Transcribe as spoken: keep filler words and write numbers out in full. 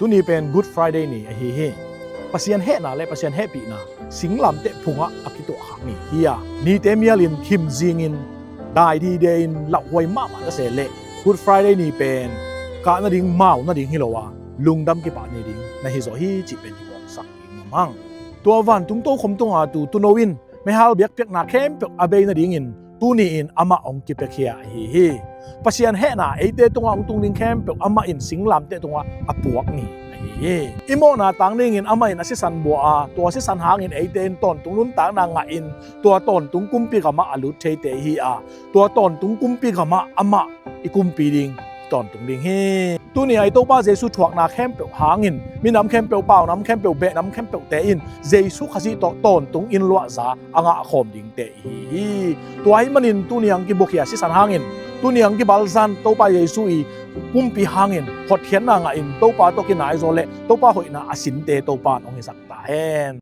Tuni pen Good Friday ni ahi hi. Pasian hehna le Pasian hehpihna singlamteh phungah a kituahkhak ni hi a, nite mialin khim zingin dai dide-in lauhuai mahmah ta se leh Good Friday ni pen kah nading mau nading hi lo a, lungdam kipah ni ding na hi zaw hi cih pen i puaksak ding nuam hang. Tua vantung tokhom tungah tu tuuno in meihal biakpiakna khempeuh a bei nadingin tuni-in amah hong kipiakhia ahi hi. Pasian hehna eite tungah hong tung ding khempeuh amah in singlamteh tungah a puak ni ahi hi. I mawhna tang dingin amah in a sisan bua a, tua sisan hangin eite in tawntung nuntakna ngahin tua tawntung kumpi gamah a lut theite ihi a, tua tawntung kumpi gamah amah i kumpi ding tawntung ding hi. Tuni a i Topa Jesu thuakna khempeuh hangin minam khempeuh, paunam khempeuh, behnam khempeuhte in Jesu Khazih tawh tawntung innluahza a ngahkhawm dingte ihi hi. Tua ahih manin tuni ang kibuakhia sisan hangin, tuni ang kibalzan Topa Jesu i pumpi hangin hotkhiatna ngahin Topa tawh kinai zaw leh Topa hoihna a sinte Topa in hong hisak ta hen.